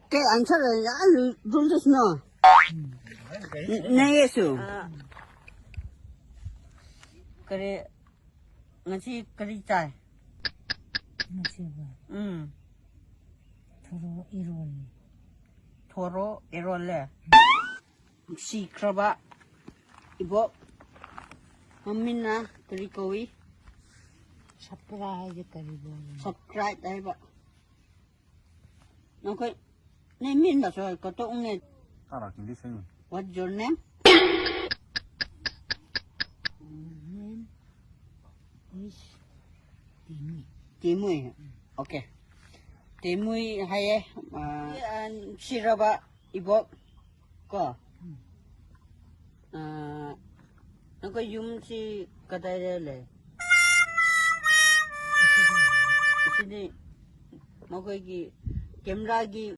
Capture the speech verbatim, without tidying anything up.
Kay answer ya lu dul dus no. Nayesu. Kare ngasi kari chai. Ngasiba. Mm. Thoro irol. Thoro irol le. Sikraba ibo. Mamina kari kawi. Sapra haje kari bol. Subscribe dai ba. Okay. Ne min ba so ko to ne. Tara kin di sing. What's your name? Name is Timi. Timui. Okay. Timui haye. Uh, and Siraba ibo. Ko. Uh, ꯅꯈꯣꯏ ꯌꯨꯝꯁꯤ ꯀꯗꯥꯏꯗ ꯂꯩ? ꯁꯤꯗꯤ ꯃꯈꯣꯏꯒꯤ ꯀꯦꯃꯦꯔꯥꯒꯤ